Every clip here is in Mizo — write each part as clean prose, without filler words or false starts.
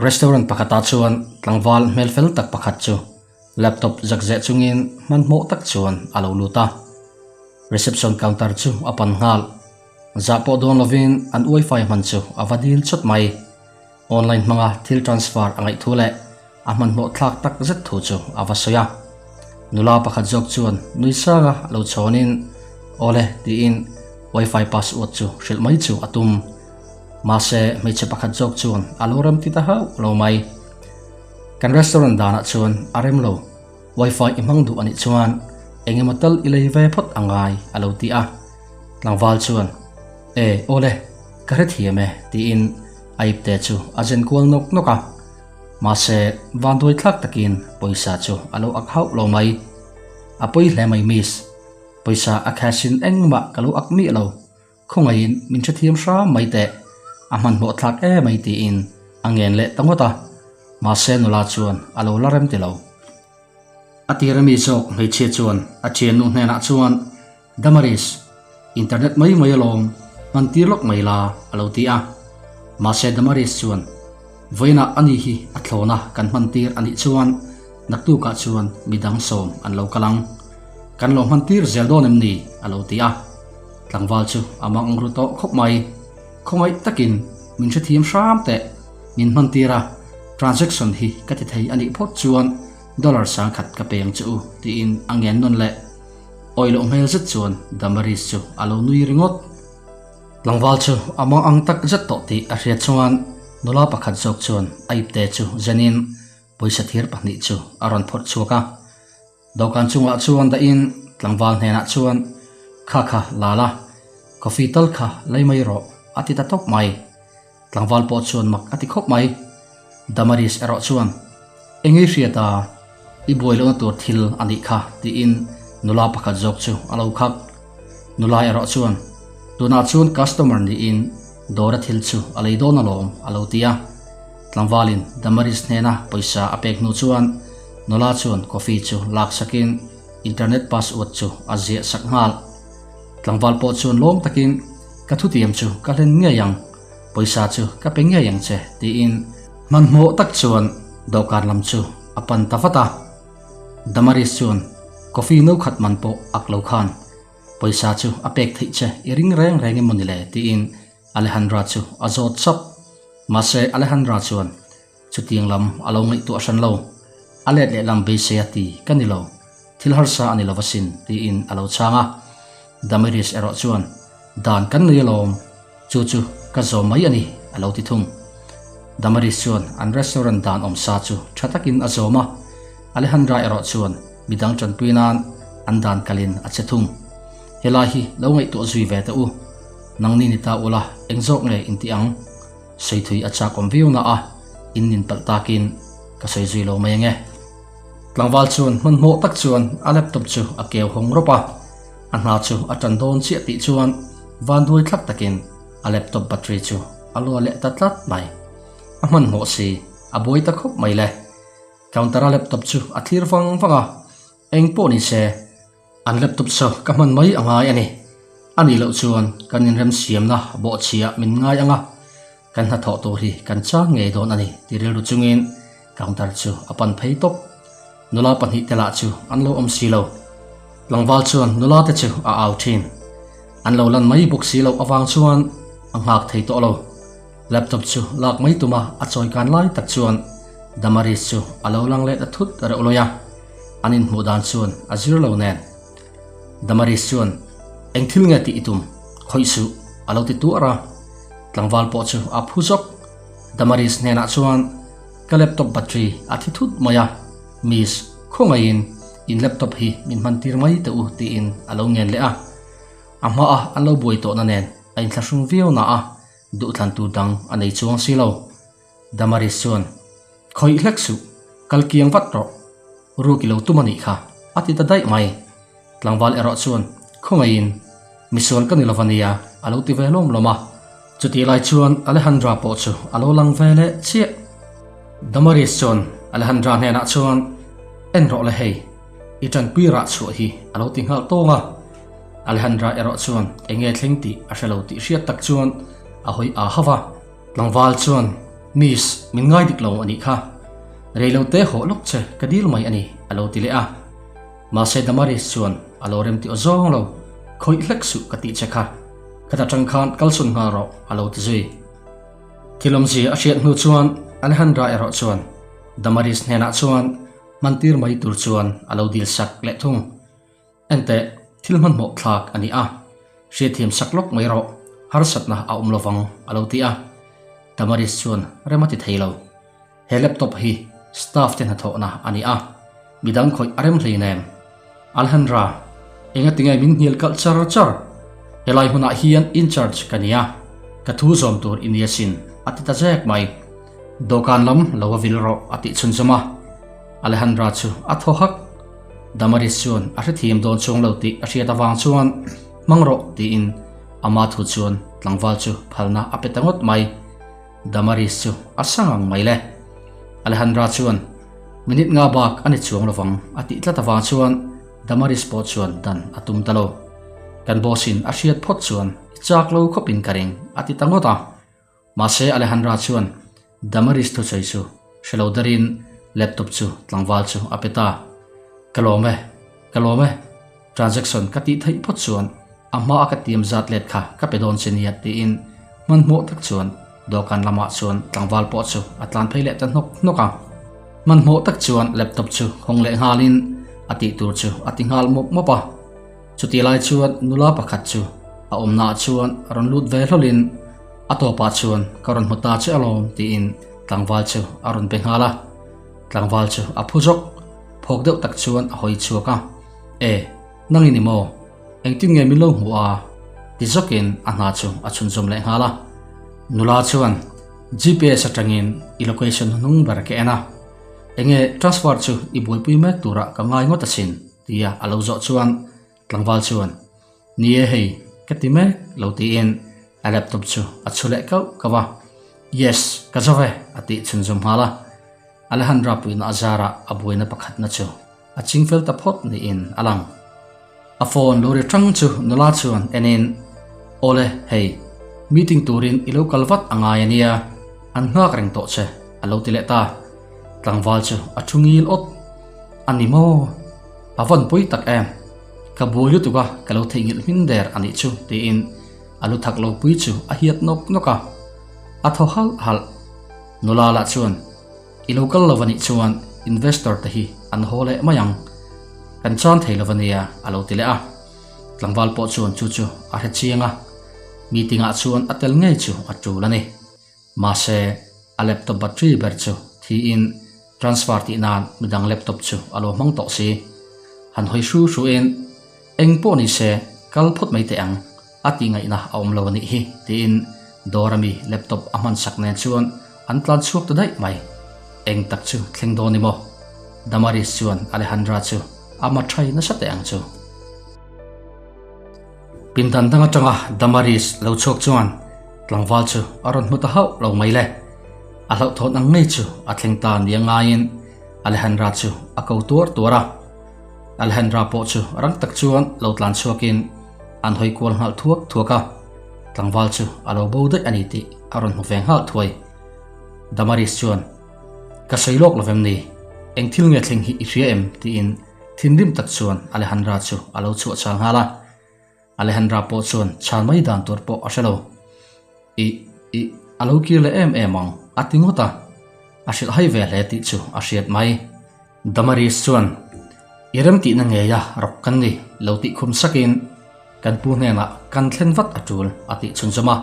Restaurant pakhatah chuan tlangval hmel fel tak pakhat chu laptop zakzeh chungin hmanhmawh tak chuan a lo lut a. Reception counter chu a pan nghal. Zah pawh dawn lovin an wifi hman chu a va dil chawt mai. Online hmanga thil transfer a ngaih thu leh a hmanhmawh thlak tak zet thu chu a va sawi a. Nula pakhat zawk chuan nui sanga lo chhawnin, Awle tiin wifi password chu hrilh mai chu a tum. Mahse hmeichhe pakhat zawk chuan a lo rem ti ta hauh lo mai. Kan restaurant danah chuan a rem lo, wifi i hmang duh a nih chuan eng emaw tal i lei ve phawt a ngai a lo ti a. Tlangval chuan, E, awle, ka hrethiam e tiin a ipte chu a zen kual nawk nawk a. Mahse, vanduai thlak takin pawisa chu a lo ak hauh lo mai. A pawi hle mai miss, pawisa a cash in engmah ka lo ak miah lo, khawngaihin min hrethiam hram mai teh, a hmanhmawh thlak e mai tiin a ngen leh ta ngawt a. Mahse nula chuan a lo la rem ti lo. A tir ami zawk hmeichhia chuan a thiannu hnenah chuan, Damaris, internet mai mai alawm, hman tir lawk mai la, a lo ti a. Mahse Damaris chuan, Vawiinah ani hi a thlawna kan hman tir a nih chuan naktukah chuan midang sawm an lo kal ang. Kan lo hman tir zel dawn em ni? a lo ti a. Tlangval chu a mang ru tawh khawp mai. Khawngaih takin min hrethiam hram teh, min hman tir a, transaction hi ka ti thei a nih phawt chuan dollar sangkhat ka pe ang che u, tiin a ngen nawn leh. Awi loh hmel zet chuan Damaris chu a lo nui ringawt. Tlangval chu a mang ang tak zet tawh tih a hriat chuan nula pakhat zawk chuan a ipte chu zenin pawisa thir pahnih chu a rawn phawrh chhuak a. Dawhkan chungah chuan dahin tlangval hnenah chuan, Kha kha la la, coffee tal kha lei mai rawh a ti ta tawp mai. Tlangval pawh chuan mak a ti khawp mai. Damaris erawh chuan, Engei hriat a, i buai lohna tur thil a nih kha, tiin nula pakhat zawk chu a lo khak. Nula erawh chuan, Tunah chuan customer niin dawra thil chu a lei dawn alawm, a lo ti a. Tlangvalin Damaris hnena pawisa a pek hnu chuan nula chuan coffee chu lak sakin internet password chu a ziah sak nghal. Tlangval pawh chuan lawm takin, Ka thutiam chu ka hlen ngei ang, pawisa chu ka pe ngei ang che, tiin hmanhmawh tak chuan dawhkan lam chu a pan ta vat a. Damaris chuan coffee no khat man pawh ak lo khan pawisa chu a pek theih che i ring reng reng em mawni le, tiin Alejandra chu a zawt sap. Mahse Alejandra chuan Chutiang lam a lo ngaihtuah hran lo. A let lehlam beisei a ti ka ni lo, thil harsa a ni lo asin, tiin a lo chhang a. Damiris erawh chuan, Dan kan nei alawm, chu chu ka zawm mai a ni, a lo ti thung. Damaris chuan an restaurant dan awm sa chu tha takin a zawm a, Alejandra erawh chuan midang tanpui nan an dan kalin a che thung. Helai hi lo ngaihtuah zui ve teh u, nangni ni ta ula eng zawk nge intih ang? Sawi thui a chak awm viau na a, in nin palh takin ka sawi zui lo mai ange. Tlangval chuan hmanhmawh tak chuan a laptop chu a keu hawng rawp a, a hna chu a tan dawn chiah tih chuan vanduai thlak takin a laptop battery chu a lua leh ta tlat mai. A hmanhmawh si, a buai ta khawp mai le. Counter a laptop chu a thlir vang vang a, eng pawh ni se, An laptop chu ka hman mai a ngai a ni. A nih loh chuan kan inremsiamna bawhchhiah min ngai ang a, kan hnathawh tur hi kan chang ngei dawn a ni ti rilru chungin counter chu a pan phei tawp. Nula pahnih te lah chu an lo awm si lo. Tlangval chuan nula te chu a au thin. An lo lan mai bawk si loh avang chuan a nghak thei tawh lo. Laptop chu lak mai tuma a chawi kan lai tak chuan Damaris chu a lo lang leh ta thut reuh lawi a, an inhmuh dan chuan a zir lo nen. Damaris chuan, Eng thil nge tih i tum? Khawih suh, a lo ti tuar a. Tlangval pawh chu a phu zawk. Damaris hnenah chuan, Ka laptop battery a thi thut mai a, Miss, khawngaihin in laptop hi min hman tir mai teh u tiin a lo ngen leh a. A hmaah an lo buai tawhna nen a inthlahrung viau na a, Duhthlan tur dang a nei chuang si lo. Damaris chuan, Khawih hlek suh, kal kiang vat rawh. Ruk i lo tum a nih kha, a ti ta daih mai. Tlangval erawh chuan, Khawngaihin, misual ka ni lo va nia, a lo ti ve lawm lawm a. Chutih lai chuan Alejandra pawh chu a lo lang ve leh chiah. Damaris chuan Alejandra hnenah chuan, En rawh le hei, i tanpui rah chhuah hi a lo ti nghal tawng a. Alejandra erawh chuan eng nge thleng tih a hre lo tih hriat tak chuan a hawi aa hauh a. Tlangval chuan Miss, min ngai dik lo a nih kha. Reilote hawh lawk che ka dil mai a ni, a lo ti leh a. Mahse Damaris chuan a lo rem tih aw zawng lo, Khawih hlek suh ka tih che kha. Khata tang khan kalsawn nghal rawh, a lo ti zui. Thil awmzia a hriat hnu chuan Alejandra erawh chuan Damaris hnenah chuan hmantir mai tur chuan a lo dil sak leh thung. Enteh, thil hmanhmawh thlak a ni a, hriatthiam sak lawk mai rawh, harsatna a awm lovang, a lo ti a. Damaris chuan rem a ti thei lo. He laptop hi staff te hnathawhna a ni a, midang khawih a rem hleinem. Alejandra, engatinge min hnial kalh char char? Helai hmunah hian in-charge ka ni a, ka thu zawm tur i ni asin, a ti ta zek mai. Dawhkan lam lo va vil rawh, a tih chhunzawm a. Alejandra chu a thaw hak. Damaris chuan a hrethiam dawn chuang lo tih a hriat avang chuan hmang rawh tiin ama thu chuan tlangval chu phalna a pe ta ngawt mai. Damaris chu a sang ang mai le. Alejandra chuan minute nga bak a ni chuang lovang a tih tlat avang chuan Damaris pawh chuan dan a tum ta lo. Kan boss in a hriat phawt chuan i chak lo khawpin ka ring a ti ta ngawt a. Mahse Alejandra chuan Damaris thusawi chu hre lo darin laptop chu tlangval chu a pe ta. Ka lawm e, ka lawm e, transaction ka tih theih phawt chuan a hma a ka tiam zat let kha ka pe dawn che nia tiin hmanhmawh tak chuan dawhkan lamah chuan tlangval pawh chu a tlan phei leh ta hnawk hnawk a. Hmanhmawh tak chuan laptop chu hawng leh nghalin a tih tur chu a ti nghal mawp mawp a. Chutih lai chuan nula pakhat chu a awmnaah chuan rawn lut ve hlawlin a tawpah chuan ka rawn hmu ta che alawm tiin tlangval chu a rawn be nghal a. Tlangval chu a phu zawk, phawk deuh tak chuan a hawi chhuak a, E, nang i ni maw? Engtin nge min lo hmuh a? ti zawkin a hna chu a chhunzawm leh nghal a. Nula chuan GPS atangin i location hnung ber ka en a, Enge transfer chu i buaipui mek turah ka ngai ngawt asin? tia a lo zawh chuan tlangval chuan, Ni e hei, ka ti mek lo tiin a laptop chu a chhu leh kauh kauh a, Yes, ka zo ve a tih chhunzawm nghal a. Alejandra puihna a zarah a buaina pakhatna chu a ching fel ta phawt niin a lang. A phone lo ri ṭang chu nula chuan enin, Awle, hei, meeting turin i lo kal vat a ngai a nia, an nghak reng tawh che, a lo ti leh ta. Tlangval chu a thu ngil awt. A ni maw? A vawn pui tak em? Ka buai lutuk a, ka lo theihnghilh hmin der a nih chu, tiin a lu thak lo pui chu a hiat nawk nawk a. A thaw halh halh. Nula lah chuan, I lo kal lo a nih chuan investor te hi an haw leh mai ang. Kan chan thei lo a nia, a lo ti leh a. Tlangval pawh chuan chu chu a hre chiang a, meeting ah chuan a tel ngei chu a tul a ni. Mahse, a laptop battery ber chu thiin transfer tih nan midang laptop chu a lo hmang tawh si. Han hawi hru hruin, Eng pawh ni se, kal phawt mai teh ang, a tih ngaihna a awm lo a nih hi, tiin dawr ami laptop a hman sak nen chuan an tlan chhuak ta daih mai. Eng tak chu thleng dawn i maw? Damaris chuan Alejandra chu a ma thai nasa teh ang chu. Pindan dang atanga Damaris lo chhuak chuan tlangval chu a rawn hmu ta hauh lo mai le. A hlauhthawn ang ngei chu a thleng ta nia ngaiin Alejandra chu a ko tuar tuar a. Alejandra pawh chu rang tak chuan lo tlan chhuakin an hawi kual nghal thuak thuak a, tlangval chu a lo bo daih a ni tih a rawn hmu ve nghal thuai. Damaris chuan, Ka sawi lawk lovem ni? Eng thil nge thleng hi i hria em? tiin thinrim tak chuan Alejandra chu a lo chhuah chhal nghal a. Alejandra pawh chuan chhan mai dan tur pawh a hre lo. I, i, a lo kir leh em em ang, a ti ngawt a. A hrilh hai ve hle tih chu a hriat mai. Damaris chuan, I remtihna ngeia rawk kan ni, lo tih khum sakin kan pu hnenah kan thlen vat a tul, a tih chhunzawm a.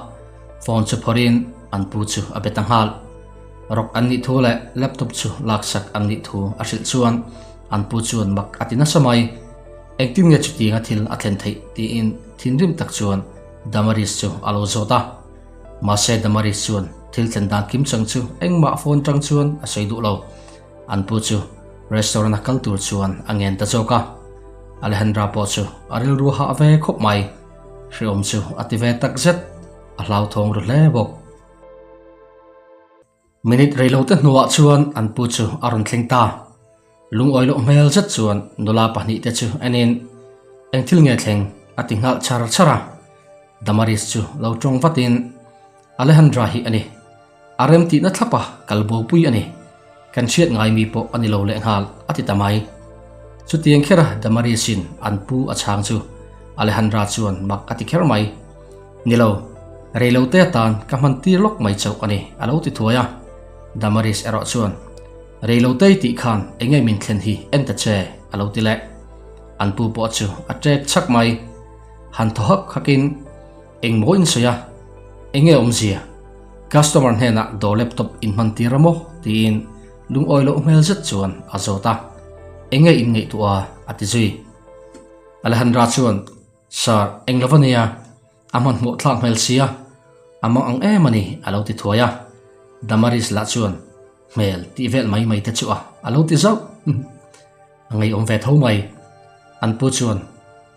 Phone chu phawrhin an pu chu a be ta nghal. Rawk an nih thu leh laptop chu laksak an nih thu a hrilh chuan an pu chuan mak a ti nasa mai. Engtin nge chutianga thil a thlen theih tiin thinrim tak chuan Damaris chu a lo zawt a. Mahse Damaris chuan thil thlen dan kim chang chu engmah phone tang chuan a sawi duh lo. An pu chu restaurant a kal tur chuan a ngen ta zawk a. Alejandra pawh chu a rilru hah ve khawp mai. Hreawm chu a ti ve tak zet, a hlauthawng ru hle bawk. Minute reilote hnuah chuan an pu chu a rawn thleng ta. Lungawi loh hmel zet chuan nula pahnihte chu enin, Eng thil nge thleng? a ti nghal char char a. Damaris chu lo tawng vatin, Alejandra hi a ni. A remtihna thlapa kal bopui a ni. Kan hriat ngai mi pawh a ni lo lehnghal, a ti ta mai. Chutiang khera Damaris-in an pu a chhang chu Alejandra chuan mak a ti kher mai. Ni lo, reilote atan ka hman tir lawk mai chauh a ni, a lo ti thuai a. Damaris erawh chuan, Reilotei tih khan enge min thlen hi en ta che, a lo ti leh. An pu pawh chu a ṭek chhak mai. Han thaw hak hakin, Engmaw in sawi a? Enge awmzia? Customer hnenah dawr laptop in hman tir a maw? tiin lungawi loh hmel zet chuan a zawt a. Enge in ngaihtuah a? a ti zui. Alejandra chuan, Sir, eng lo ania, a hmanhmawh thlak hmel sia, a mang ang em a ni, a lo ti thuai a. Damaris lah chuan, Hmel tih vel mai mai te chu a, a lo ti zauh. A ngeiawm ve tho mai. An pu chuan,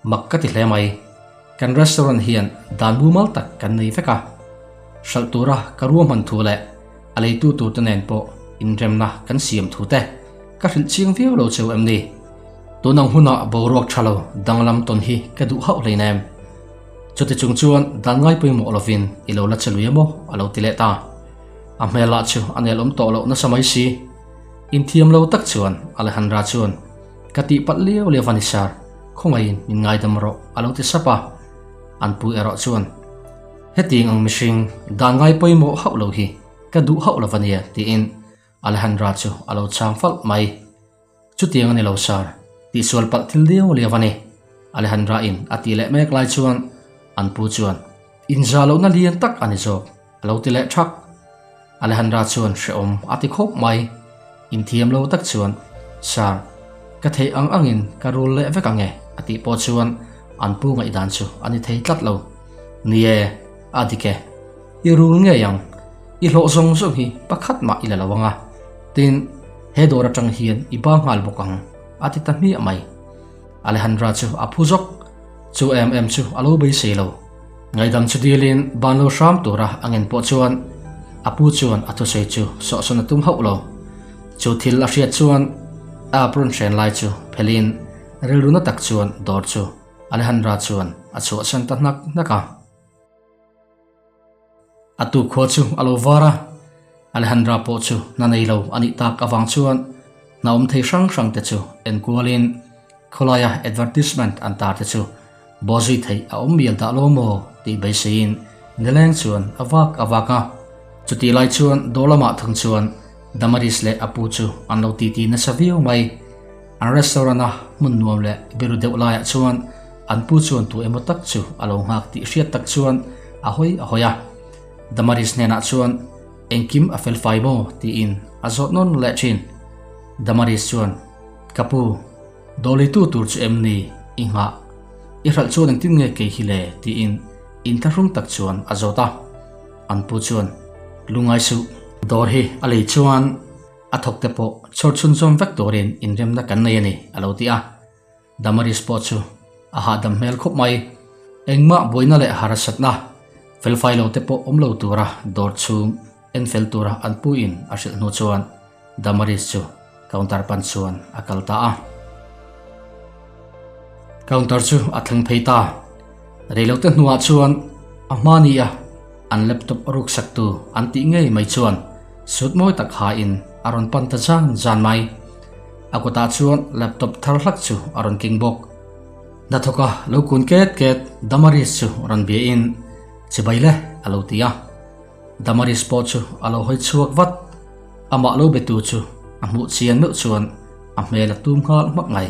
Mak ka ti hle mai. Kan restaurant hian dan mumal tak kan nei vek a. Hralh tura ka ruahman thu leh a leitu turte nen pawh inremna kan siam thu te ka hrilh chiang viau lo cheu em ni? Tun ang hunah boruak tha lo danglam tawn hi ka duh hauh hleinem. Chuti chung chuan dan ngai pawimawh lovin i lo la che lui emaw a lo ti leh ta. A hmelah chu a nelawm tawh loh nasa mai si. Inthiam lo tak chuan Alejandra chuan, Ka tihpalh liau liau a ni sir, khawngaihin min ngaidam rawh a lo ti sap a. An pu erawh chuan, Hetiang ang mihring dan ngai pawimawh hauh lo hi ka duh hauh lo va nia tiin Alejandra chu a lo chhang falh mai. Chutiang a ni lo sir, tihsual palh thil liau liau a ni Alejandra in a tih leh mek lai chuan an pu chuan, Inzah lohna lian tak a ni zawk a lo ti leh thak. Alejandra chuan hrehawm a ti khawp mai. Inthiam lo tak chuan, Sir, ka theih ang angin ka rul leh vek ang e, a tih pawh chuan an pu ngaihdan chu a ni thei tlat lo. Ni e, a dik e. I rul ngei ang. I hlawh zawng zawng hi pakhat mah i la lo ang a. Tin, he dawr atang hian i ba nghal bawk ang, a ti ta hmiah mai. Alejandra chu a phu zawk. Chu em em chu a lo beisei lo. Ngaidam chu dilin ban lo hram tura a ngen pawh chuan a pu chuan a thusawi chu sawhsawn a tum hauh lo. Chu thil a hriat chuan a apron hren lai chu phelin rilru na tak chuan dawr chu Alejandra chuan a chhuahsan ta hnak hnak a. A tu khua chu a lo var a, Alejandra pawh chu hna nei lo a nih tak avang chuan hna awm thei hrang hrang te chu enkualin khawlaia advertisement an tar te chu bawzui theih a awm mial dah lo maw tih beiseiin nileng chuan a vak a vak a. Chutih lai chuan dawr lamah thung chuan Damaris leh a pu chu an lo titi nasa viau mai. An restaurant-a hmun nuam leh biru deuh laiah chuan an pu chuan tu emaw tak chu a lo nghak tih hriat tak chuan a hawi a hawi a. Damaris hnenah chuan, Engkim a fel fai maw? tiin a zawt nawn leh thin. Damaris chuan, Ka pu, dawlitu tur chu em ni i nghah? I hralh chuan engtin nge kei hi le? tiin inthlahrung tak chuan a zawt a. An pu chuan, Lungngai suh, dawr hi a lei chuan A thawkte pawh chhawr chhunzawm vek turin inremna kan nei a ni, a lo ti a. Damaris pawh chu a hahdam hmel khawp mai. Engmah buaina leh harsatna felfai lo te pawh awm lo tura dawr chhung en fel tura an puiin a hrilh hnu chuan Damaris chu counter pan chuan a kal ta a. Counter chu a thleng phei ta. Reilote hnuah chuan a hma nia an laptop ruksaktu an tih ngei mai chuan suit mawi tak hain a rawn pan ta zan zan mai. A kutah chuan laptop thar hlak chu a rawn keng bawk. Hnathawka lo kun ket ket Damaris chu rawn biain, Chibai le, a lo ti a. Damaris pawh chu a lo hawi chhuak vat. Amah lo betu chu a hmuh chian meuh chuan a hmel a tum nghal hmak mai.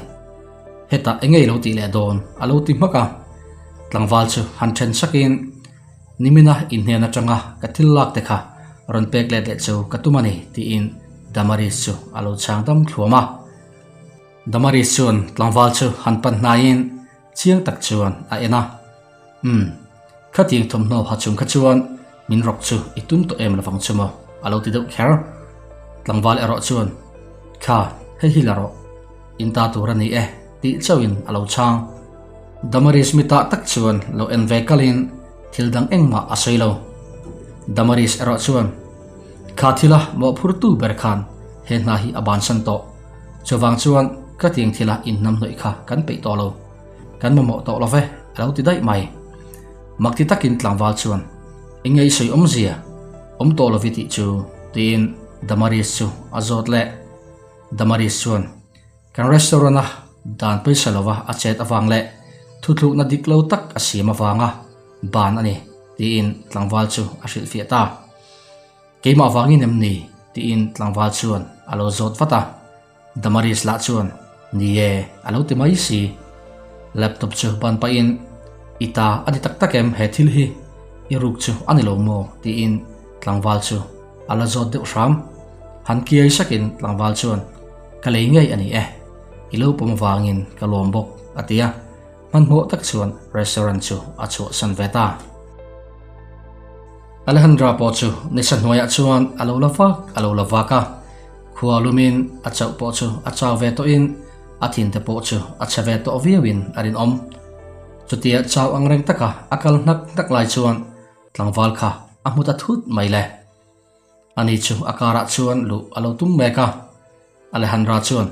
Hetah engei lo tih leh dawn a lo ti hmak a. Tlangval chu han then sakin, Nimina inhnen atanga ka thil lak te kha rawn pek let leh chu ka tum a ni tiin Damaris chu a lo chhang dam thluam a. Damaris chuan tlangval chu han pan hnaiin chiang tak chuan a en a. Umm, khatiang thawmhnaw ha chung kha chuan min rawk chu i tum tawh em lovang chu maw? a lo ti deuh kher. Tlangval erawh chuan, Kha, hei hi la rawh. In ta tur a ni e, tih chauhin a lo chhang. Damaris mitah tak chuan lo en ve kalin thil dang engmah a sawi lo. Damaris erawh chuan, Kha thila mawhphurtu ber khan he hna hi a bansan tawh. Chuvang chuan ka tiang thila inhnamhnawih kha kan peih tawh lo. Kan mamawh tawh lo ve, a lo ti daih mai. Makti takin tlangval chuan, Eng nge i sawi awmzia? Awm tawh lo i tih chu, tiin Damaris chu a zawt leh. Damaris chuan, Kan restaurant-a dan pawisa lova a chet avang leh thuthlukna dik lo tak a siam avanga ban a ni, tiin tlangval chu a hrilhfiah ta. Keimah vangin em ni? tiin tlangval chuan a lo zawt vat a. Damaris lah chuan, Ni e, a lo ti mai si. Laptop chu ban pahin, I ta a ni tak tak em he thil hi? I ruk chu a ni lo maw? tiin tlangval chu a la zawt deuh hram. Han kiai sakin tlangval chuan, Ka lei ngei a ni e, i lo pawm avangin ka lawm bawk, a ti a. Hmanhmawh tak chuan restaurant chu a chhuahsan ve ta. Alejandra pawh chu nisa hnuaiah chuan a lo la vak a lo la vak a, khua lumin a chauh pawh chu a chau ve tawhin a thinte pawh chu a chhe ve tawh viauin a rinawm. Chutia chau ang reng taka a kal hnak hnak lai chuan tlangval kha a hmu ta thut mai le. Ani chu a karah chuan luh a lo tum mek a, Alejandra chuan,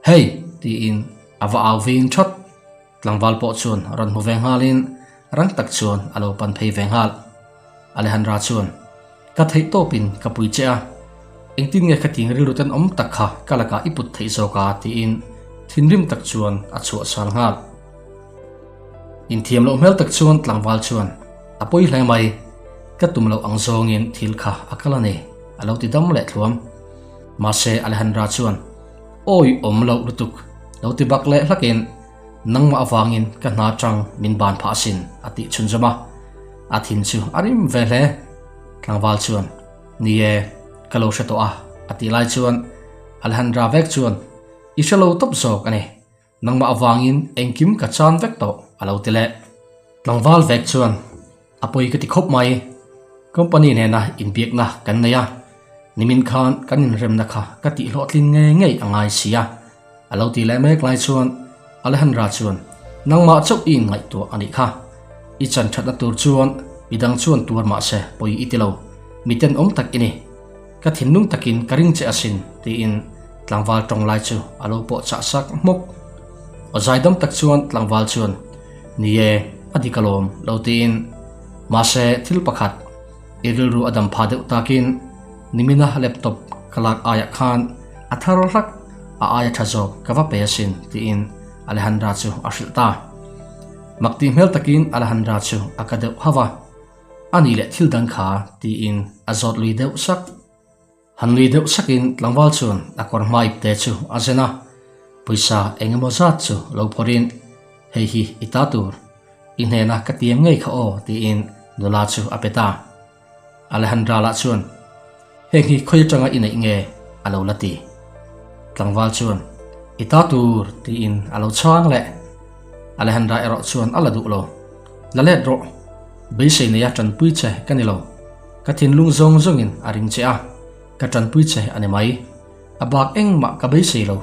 Hey! tiin a va au vin thawt. Tlangval pawh chuan rawn hmu ve nghalin rang tak chuan a lo pan phei ve nghal. Alejandra chuan, Ka theih tawpin ka pui che a, engtin nge khatiang rilru tenawm tak kha ka lakah i put theih zawk a? tiin thinrim tak chuan a chhuahchhal nghal. Inthiam loh hmel tak chuan tlangval chuan, A pawi hle mai, ka tum loh ang zawngin thil kha a kal a ni, a lo ti dam leh thluam. Mahse Alejandra chuan, Awi awm loh lutuk, lo ti bak leh hlakin, Nangmah avangin ka hna tang min ban phah asin, a tih chhunzawm a. A thin chu a rim ve hle. Tlangval chuan, Ni e, ka lo hre tawh a, a tih lai chuan Alejandra vek chuan, I hre lo tawp zawk a ni. Nangmah avangin engkim ka chan vek tawh a lo ti leh. Tlangval vek chuan a pawi ka ti khawp mai. Company nena inbiakna kan nei a, nimin khan kan inremna kha ka tih hlawhtlin ngei ngei a ngai si a, a lo ti leh mek lai chuan Alejandra chuan nangmah chauh i inngaihtuah a nih kha. I chan thatna tur chuan midang chuan tuar mah se pawi i ti lo, mi tenawm tak i ni. Ka thinlung takin ka ring che asin, tiin tlangval tawng lai chu a lo pawh chah sak hmawk. Aw zaidam tak chuan tlangval chuan, Ni e, a dik alawm, lo tiin. Mahse, thil pakhat, i rilru a dam pha deuh takin nimina laptop ka lak aiah khan a thar hlak, a aia tha zawk ka va pe asin, tiin Alejandra chu a hrilh ta. Makti hmel takin Alejandra chu a ka deuh hauh a. A nih leh thil dang kha tiin a zawt lui deuh sak. Han lui deuh sakin tlangval chuan a kawr hma ipte chu a zen a, pawisa eng emaw zat chu lo phawrhin, Hei hi i ta tur, i hnena ka tiam ngei kha aw tiin nula chu a pe ta. Alejandra lah chuan, Heng hi khawi atanga i neih nge? a lo la ti. Tlangval chuan, I ta tur tiin a lo chhang leh. Alejandra erawh chuan a la duh lo. La let rawh. Beisei neia tanpui che ka ni lo. Ka thinlung zawng zawngin a ring che a, ka tanpui che a ni mai. A bak engmah ka beisei lo.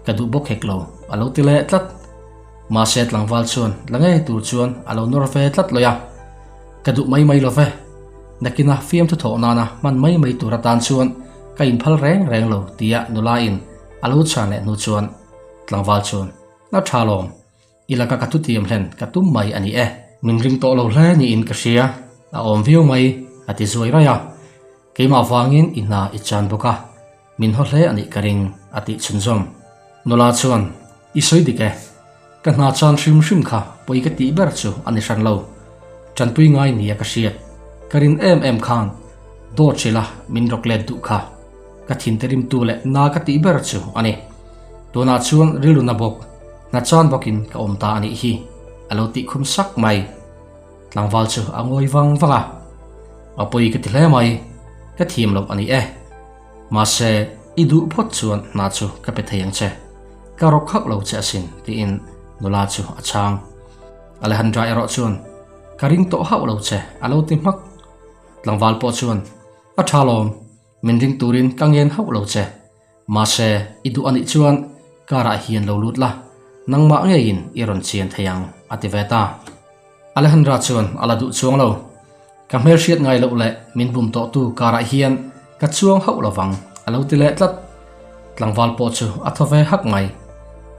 Ka duh bawk hek lo, a lo ti leh tlat. Mahse tlangval chuan la ngei tur chuan a lo nawr ve tlat lawih a. Ka duh mai mai lo ve. Nakina fiamthu thawh nana hman mai mai tur atan chuan ka inphal reng reng lo tia nula in a lo chhan leh hnu chuan tlangval chuan a tha lawm. I laka ka thutiam hlen ka tum mai a ni e. Min ring tawh lo hle niin ka hria, a awm viau mai, a ti zuai raih a. Keimah vangin i hna i chan bawk a, min haw hle a nih ka ring, a tih chhunzawm. Nula chuan, I sawi dik e. Ka hna chan hrim hrim kha pawi ka tih ber chu a ni hran lo. Tanpui ngai nia ka hriat. Ka rin em em khan dawt hrilh a min rawk let duh kha. Ka thinte rimtu leh na ka tih ber chu a ni. Tunah chuan rilru na bawk, hna chan bawkin ka awm ta a nih hi, a lo tih khum sak mai. Tlangval chu a ngawi vang vang a, A pawi ka ti hle mai, ka thiam loh a ni e. Mahse, i duh phawt chuan hna chu ka pe thei ang che. Ka rawk hauh lo che asin, tiin nula chu a chhang. Alejandra erawh chuan, Ka ring tawh hauh lo che, a lo ti hmak. Tlangval pawh chuan, A tha lawm, min ring turin ka ngen hauh lo che. Mahse, i duh a nih chuan car ah hian lo lut la, nangmah ngeiin i rawn chian thei ang, a ti ve ta. Alejandra chuan a la duh chuang lo. Ka hmelhriat ngai loh leh min bum tawhtu car ah hian ka chuang hauh lo vang, a lo ti leh tlat. Tlangval pawh chu a thaw ve hak mai.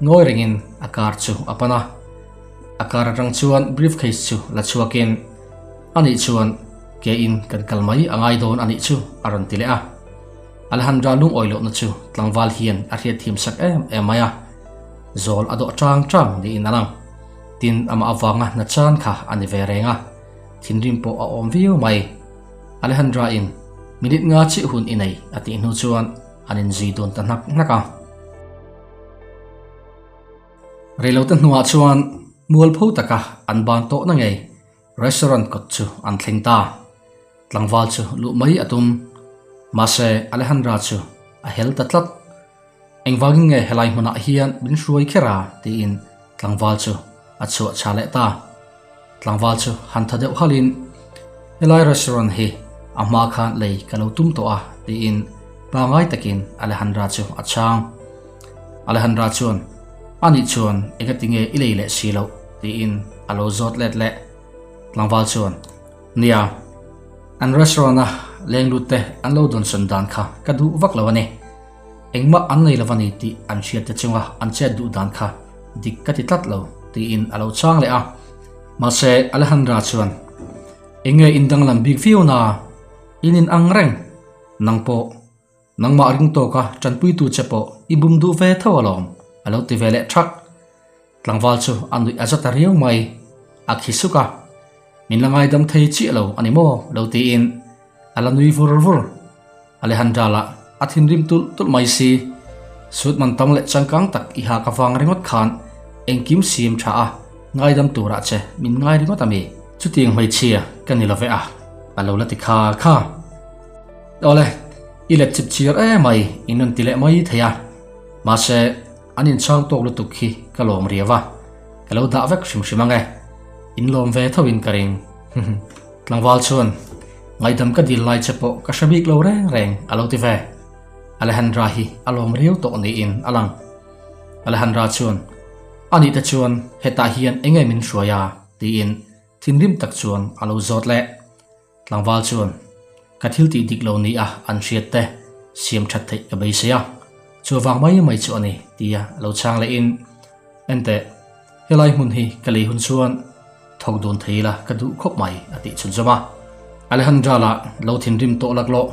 Ngawi rengin a car chu a pan a. A car atang chuan briefcase chu la chhuakin, Anih chuan. Ke in kan kal mai a ngai dawn a nih chu a rawn ti leh a. Alejandra lungawi lohna chu tlangval hian a hriatthiam sak em em mai a, zawl a dawh chang chang niin a lang. Tin, amah avanga hna chan kha a ni ve reng a, thinrim pawh a awm viau mai. Alejandra in minute nga chiah hun i nei a tih hnu chuan an inzui dun ta hnak hnak a. Reilote hnuah chuan mualpho taka an ban tawhna ngei Restaurant kawt chu an thleng ta. Tlangval chu luh mai a tum. Mahse, Alejandra chu a hel ta tlat. Engvangin nge helai hmunah hian min hruai kher a? tiin tlangval chu a chhuah chha leh ta. Tlangval chu han tha deuh halhin, Helai restaurant hi a hma khan lei ka lo tum tawh a, tiin pangai takin Alejandra chu a chhang. Alejandra chuan, Anih chuan engati nge i lei leh si loh? tiin a lo zawt let leh. Tlangval chuan, Nia, an restaurant-a leng lut te an lo dawnsawn dan kha ka duh vak lo a ni. Engmah an nei lo a ni tih an hriat te chunga an chet duh dan kha dik ka ti tlat lo, tiin a lo chhang leh a. Mahse, Alejandra chuan, Eng nge in danglam bik viau na? In in ang reng. Nang pawh Nangmah ring tawka tanpuitu che pawh i bum duh ve tho alawm, a lo ti ve leh thak. Tlangval chu a nuih a za ta riau mai. A khi suk a, Min la ngaidam thei chiah lo a ni maw? lo tiin a la nui vur vur. Alejandra lah a thinrim tulh tulh mai si. Suit man tam leh changkang tak i hak avang ringawt khan engkim siam tha a ngaidam turah che min ngai ringawt a mi? Chutiang hmeichhia ka ni lo ve a, a lo la ti kha kha. Awle, i let chip chir emai in rawn ti leh mai thei a, mahse an inchhang tawk lutuk hi ka lawm riau a, ka lo dah vek hrim hrim ang e, in lawm ve tho in ka ring. Tlangval chuan ngaihdam ka dil lai che pawh ka hre bik lo reng reng a lo ti ve. Alejandra hi a lawm riau tawh niin a lang. Alejandra chuan, Anih te chuan hetah hian enge min hruai a? tiin thinrim tak chuan a lo zawt leh. Tlangval chuan, Ka thil tih dik lo nia an hriat te siam that theih ka beisei a, chuvang mai mai chu a ni, tia lo chhang lehin, Enteh, helai hmun hi ka lei hun chuan thawk dun thei ila ka duh khawp mai, a tih chhunzawm a. Alejandra lah lo thinrim tawh laklawh,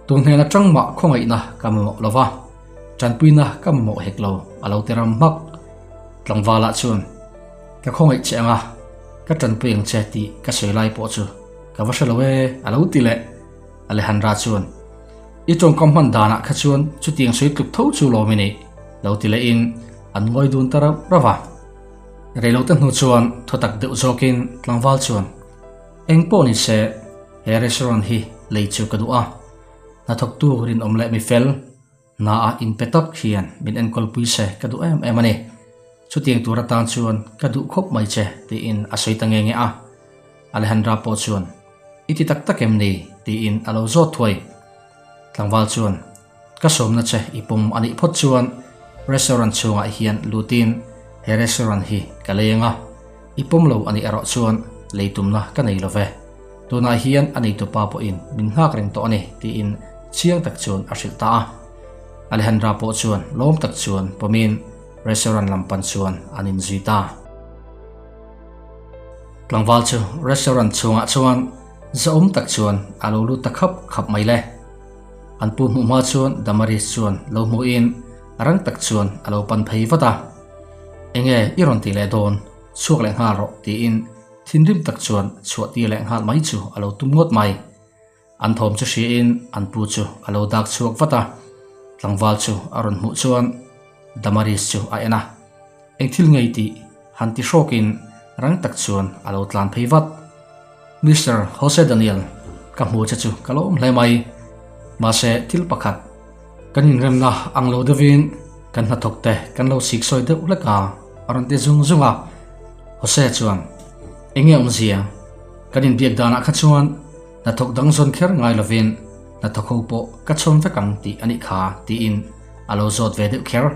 Tu hnen atang mah khawngaihna ka mamawh lo va, tanpuina ka mamawh hek lo, a lo ti ram hmak. Tlangvalah chuan, Ka khawngaih che ang a, ka tanpui ang che tih ka sawi lai pawh chu ka va hre lo e, a lo ti leh. Alejandra chuan, I tawngkam hman danah kha chuan chutiang sawi tluk tho chu lawm i nih, lo ti lehin an ngawi dun ta rauh rauh a. Reilote hnu chuan thaw tak deuh zawkin tlangval chuan, Eng pawh ni se, he restaurant hi lei chu ka duh a, hnathawktu rinawm leh mifel, Hna a inpe tak hian min enkawl pui se ka duh em em a ni. Chutiang tur atan chuan ka duh khawp mai che tiin a sawi ta nge nge a. Alejandra pawh chuan, I ti tak tak em ni? tiin a lo zawt thuai. Tlangval chuan, Ka sawmna che i pawm a nih phawt chuan restaurant chhungah hian lutin he restaurant hi ka lei ang a, i pawm lo a nih erawh chuan lei tumna ka nei lo ve. Tunah hian a neitupa pawhin min nghak reng tawh a ni, tiin chiang tak chuan a hrilh ta a. Alejandra pawh chuan lawm tak chuan pawmin restaurant lam pan chuan an inzui ta. Tlangval chu restaurant chhungah chuan zahawm tak chuan a lo lut ta khap khap mai le. An pu hmuh hma chuan Damaris chuan lo hmuhin rang tak chuan a lo pan phei vat a. Enge i rawn tih leh dawn? Chhuak leh nghal rawh, tiin Thinrim tak chuan chhuah tir leh nghal mai chu a lo tum ngawt mai. An thawm chu hriain an pu chu a lo dak chhuak vat a, tlangval chu a rawn hmuh chuan Damaris chu a en a, Eng thil ngei tih han ti hrawkin rang tak chuan a lo tlan phei vat. Mister Jose Daniel, ka hmu che chu ka lawm hle mai. Mahse thil pakhat, kan inremna ang lo deuhin kan hnathawk te kan lo siksawi deuh hlek a, a rawn ti zung zung a. Jose chuan, Enge awmzia? Kan inbiak danah kha chuan hnathawk dang zawn kher ngai lovin hnathawk ho pawh ka chhawm vek ang tih a nih kha, tiin a lo zawt ve deuh kher.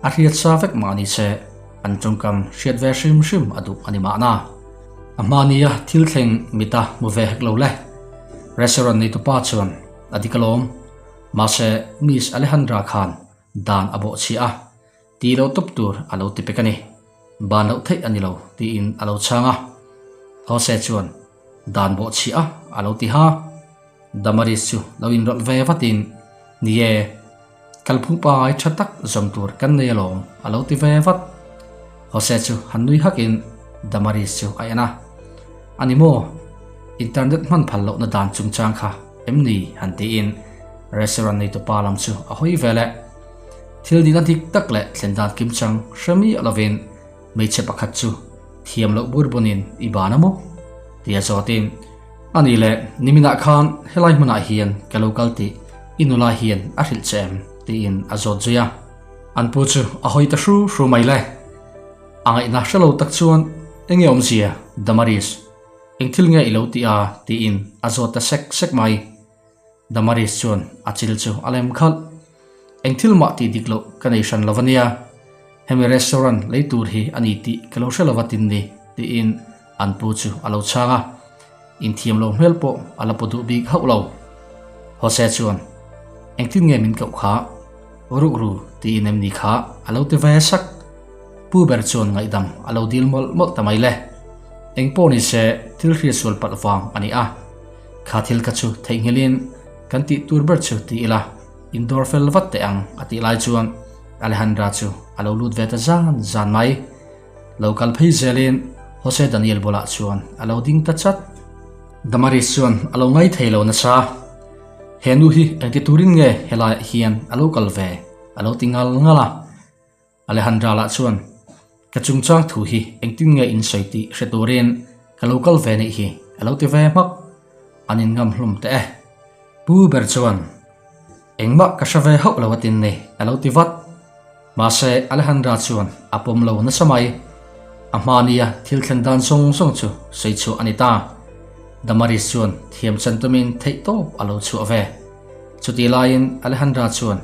A hriat sa vek mah ni se, an tawngkam hriat ve hrim hrim a duh a ni mahna. A hmania thil thleng mita hmu ve hek lo le. Restaurant neitupa chuan a dik alawm. Mahse, Miss Alejandra khan dan a bawhchhiah a. Ti lo tawp tur a lo ti pek a ni. Ban loh theih a ni lo, tiin a lo chhang a. Jose chuan, Dan bawhchhiah a, a lo ti ha. Damaris chu lo inrawlh ve vatin, Ni e, kalphung pangai tha tak zawm tur kan nei alawm, a lo ti ve vat. Jose chu han nui hakin Damaris chu a en a, A ni maw? Internet hman phal lohna dan chungchang kha em ni? han tiin restaurant neitupa lam chu a hawi ve leh. Thil nihna dik tak leh thlen dan kimchang hre miah lovin hmeichhe pakhat chu thiam loh bur bunin i ban a maw? tia zawtin, A nih leh, niminah khan helai hmunah hian ka lo kal tih i nula hian a hrilh che em? tiin a zawt zui a. An pu chu a hawi ta hru hru mai le. A ngaihna hre lo tak chuan, Enge awmzia, Damaris? Eng thil nge i lo tih a? tiin a zawt ta sek sek mai. Damaris chuan a chil chu a lem khalh. Eng thil mah tih dik loh ka nei hran lo a nia, hemi restaurant lei tur hi a ni tih ka lo hre lo va tin ni, tiin an pu chu a lo chhang a. Inthiam lo hmel pawh a la pu duh bik hauh lo. Jose chuan, Engtin nge min koh kha? Rukru tiin em ni kha? a lo ti ve sak. Pu ber chuan ngaihdam a lo dil mawlh mawlh ta mai le. Eng pawh ni se thil hriatsual palh vang a ni a. Kha thil kha chu theihnghilhin kan tih tur ber chu ti ila, indawr fel vat teh ang a tih lai chuan Alejandra chu a lo lut ve ta zan zan mai. Lo kal phei zelin Jose Daniel bulah chuan a lo ding ta chat. Damaris chuan a lo ngai thei lo nasa. He nu hi engti turin nge helaiah hian a lo kal ve a lo ti ngal ngal a. Alejandra lah chuan, Ka chungchang thu hi engtin nge in sawi tih hre turin ka lo kal ve nih hi, a lo ti ve hmak. An inngam hlum teh e. Pu ber chuan, Engmah ka hre ve hauh lo atin ni, a lo ti vat. Mahse, Alejandra chuan a pawm lo nasa mai. A hmania thil thlen dan zawng zawng chu sawi chhuah a ni ta. Damaris chuan thiam chan tumin theihtawp a lo chhuah ve. Chutih laiin Alejandra chuan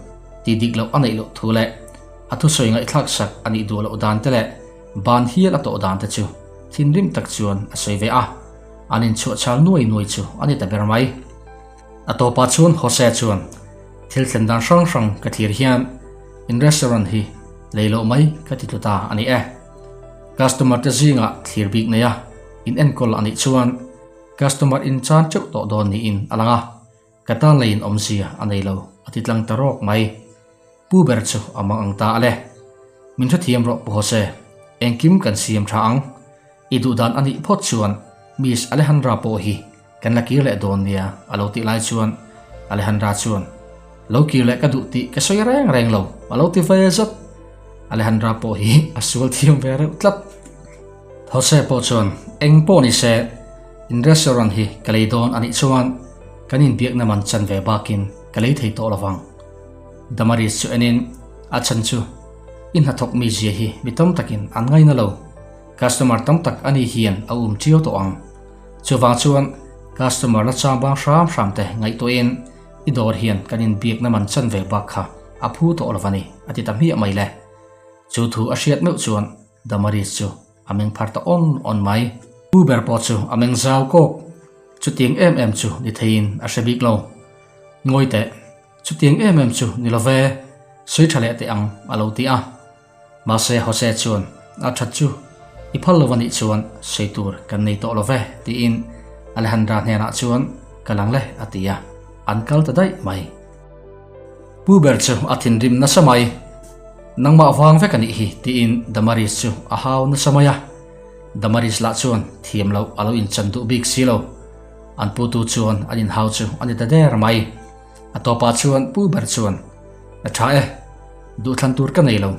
tih dik loh a neih loh thu leh a thusawi ngaihthlak sak a nih duh loh dan te leh ban hial a tawh dan te chu thinrim tak chuan a sawi ve a, an inchhuah chhal nuai nuai chu a ni ta ber mai. A tawpah chuan Jose chuan thil thlen dan hrang hrang ka thlir hian in restaurant hi lei loh mai ka ti tlu ta a ni e. Customer te zingah thlir bik nei a in enkawl a nih chuan customer in chan teuh tawh dawn niin a lang a. Ka tan leiin awmzia a nei lo, a ti tlang ta rawk mai. Pu ber chu a mang ang ta a le. Min hrethiam rawh Pu Jose, engkim kan siam tha ang. I duhdan a nih phawt chuan Miss Alejandra pawh hi kan la kir leh dawn nia a lo tih lai chuan Alejandra chuan Lo kir leh ka duh tih ka sawi reng reng lo a lo ti ve zat. Alejandra pawh hi a sual thiam ve reuh tlat. Jose pawh chuan eng pawh ni se in restaurant hi ka lei dawn a nih chuan kan inbiakna man chan ve bakin ka lei thei tawh lovang. Damaris chu enin a chhan chu i hnathawk mi zia hi mi tam takin an ngaina lo, customer tam tak a ni hian a um ṭiau tawh ang. Chuvang chuan customer la chang bang hram hram te ngaihtuahin i dawr hian kan inbiakna man chan ve bak kha a phu tawh lo a ni a ti ta hmiah mai le. Chu thu a hriat meuh chuan Damaris chu a meng phar ta awn awn mai. Pu ber pawh chu a meng zau kawk. Chutiang em em chu ni theiin a hre bik lo. Ngawi teh, chutiang em em chu ni lo ve, sawi tha leh teh ang a lo ti a. Mahse Jose chuan a that chu i phal lo a nih chuan sawi tur kan nei tawh lo ve tiin Alejandra hnenah chuan ka lang le a ti a, an kal ta daih mai. Pu ber chu a thinrim nasa mai. Nangmah vang vek a nih hi tiin Damaris chu a hau nasa mai a. Damaris lah chuan thiam loh a lo inchan duh bik si lo. An putu chuan an inhau chu a ni ta der mai. A tawpah chuan pu ber chuan, A tha e, duhthlan tur ka nei lo.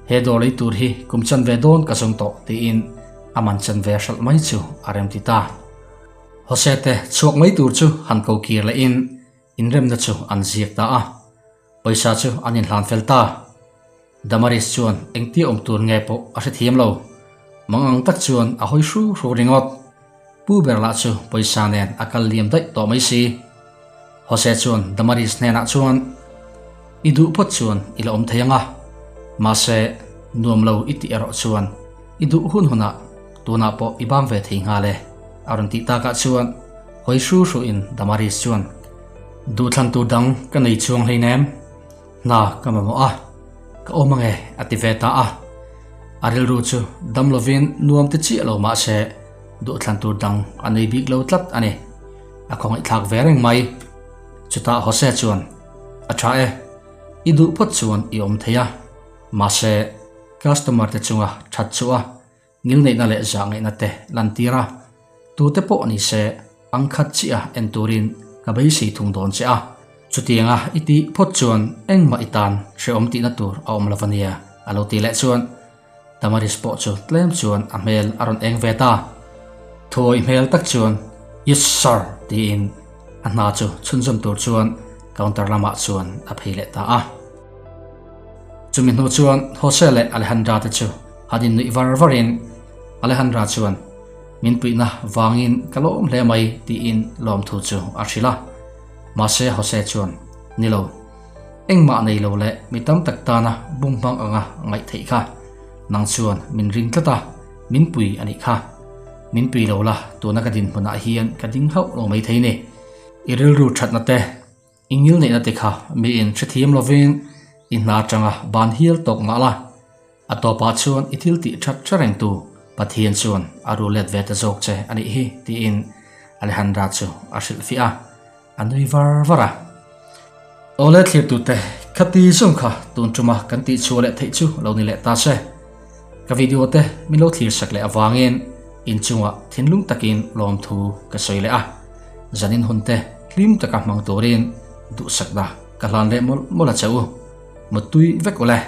He dawr lei tur hi kum chan ve dawn ka zawng tawh tiin a man chan ve hralh mai chu a rem ti ta. Jose te chhuak mai tur chu han ko kir lehin Inremna chu an ziak ta a, pawisa chu an inhlan fel ta. Damaris chuan engtia awm tur nge pawh a hrethiam lo. Mangang tak chuan a hawi hru hru ringawt. Pu ber lah chu pawisa nen a kal liam daih tawh mai si. Jose chuan Damaris hnenah chuan, I duh phawt chuan i la awm thei ang a, mahse nuam lo i tih erawh chuan i duh hun hunah tunah pawh i bang ve thei nghal e, a rawn tih takah chuan Hawi hru hruin Damaris chuan, Duhthlan tur dang ka nei chuang hleinem, hna ka mamawh a, ka awm ange a ti ve ta a. A rilru chu dam lovin nuam ti chiah lo mah se, Duhthlan tur dang a nei bik lo tlat a ni. A khawngaihthlak ve reng mai. Chutah Jose chuan, A tha e, i duh phawt chuan i awm thei a, mahse customer te chunga that chu a ngilneihna leh zahngaihna te lantir a, tute pawh ni se ang khat chiah en turin ka beisei thung dawn che a. Chutianga i tih phawt chuan engmah i tan hrehawm tihna tur a awm lo a nia, a lo ti leh chuan Damaris pawh chu tlem chuan a hmel a rawn eng ve ta. Thuawi hmel tak chuan, Yes sir! tiin a hna chu chhunzawm tur chuan counter lamah chuan a phei leh ta a. Chumi hnu chuan Jose leh Alejandra te chu han innuih var varin Alejandra chuan, Min puihna vangin ka lawm hle mai tiin lawmthu chu a hrilh a. Mahse Jose chuan, Ni lo. Engmah nei lo leh mi tam tak tana bum hmang anga ngaih theih kha. Nang chuan min ring tlat a, min pui a nih kha. Min pui lo la, tuna ka dinhmunah hian ka ding hauh lo mai thei ni. I rilru thatna te, i ngilneihna te kha miin hrethiam lovin i hna atanga ban hial tawk mah la. A tawpah chuan i thil tih that hre rengtu Pathian chuan a ru let ve ta zawk che a nih hi tiin Alejandra chu a hrilhfiah a, a nui var var a. Awle thlirtute, khati zawng kha tun tuma kan tih chhuah leh theih chu lo ni leh ta se. Ka video te min lo thlir sak leh avangin inchungah thinlung takin lawmthu ka sawi leh a, zanin hun te hlim taka hmang turin duhsakna ka hlan leh mawlh mawlh a che u. Muttui vek ule.